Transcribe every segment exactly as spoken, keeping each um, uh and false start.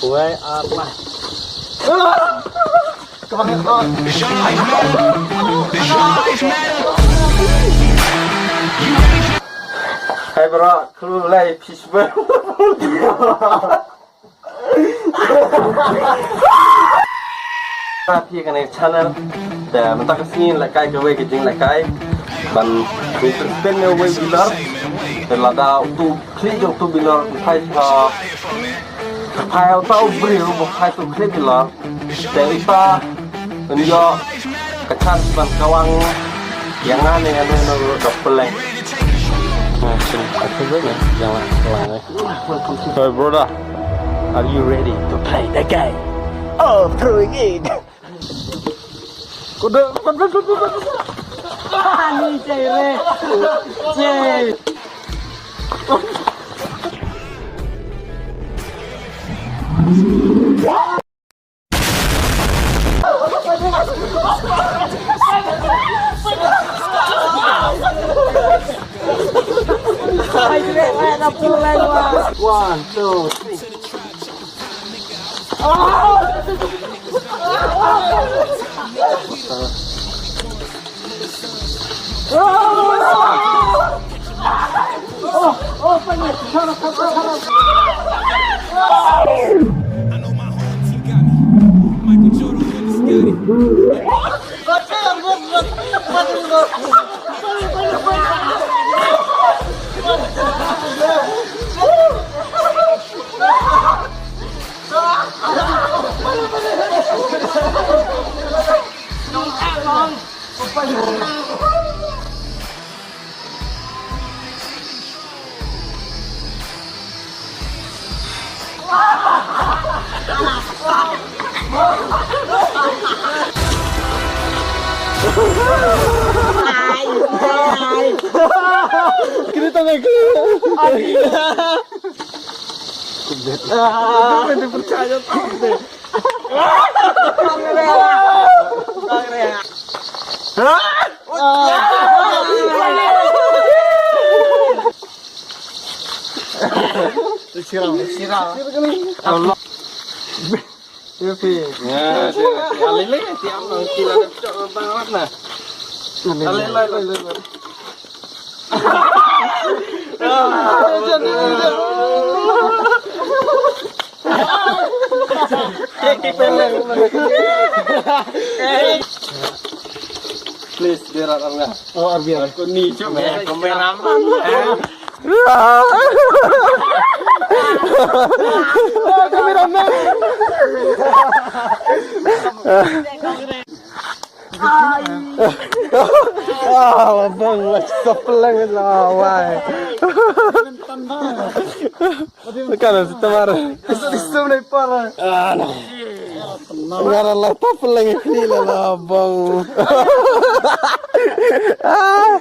Wei ar lai. Ka bang ka. Hai bro, kru lai fish burn. Phi kane channel te mynta ka sngi lehkai kawei ka jinglehkai ban entertain ïa uwei u bilor. Te lada utu u khlieh jong utu u bilor u phai sha, phai uta u briew ba phai utu u khlieh bilor. Te uta un ïoh ka chance ban kawang ïa nga ne ïa no no da pynleng. Hey brother, are you ready to play the game of throwing in? Kuda, kuda, kuda, kuda. Ani cai re. Cai. One, two, three. Kita tak nak. Aduh, dia percaya tak dia. Siram, siram. Allah. Ya, Pi. Ya, siram. Alele, siram, siram, siram, siram, siram. Alele, alele. Please, berak Arya. Oh, Arya. Aku ni cuma kameraman. Kameraman. Ah, bang, wah, stop lang lah, wah. Kan, situ mar. Situ, situ, naik par. Ah, nah. Ngara lah, stop lang, ini lah, bang. Ah,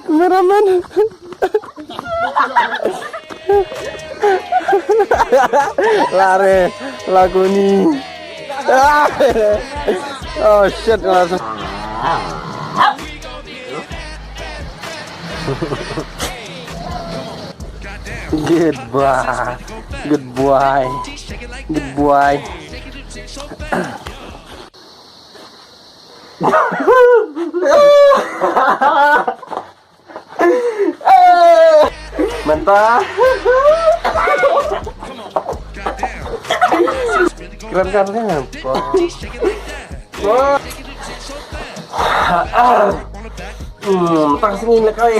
kameraman. Lare, lagu ni. Oh shit, langsung. Good boy. Good boy. Good boy. Mantap. Keren kan, kan? Wah. Hmm, tak sini lehkai.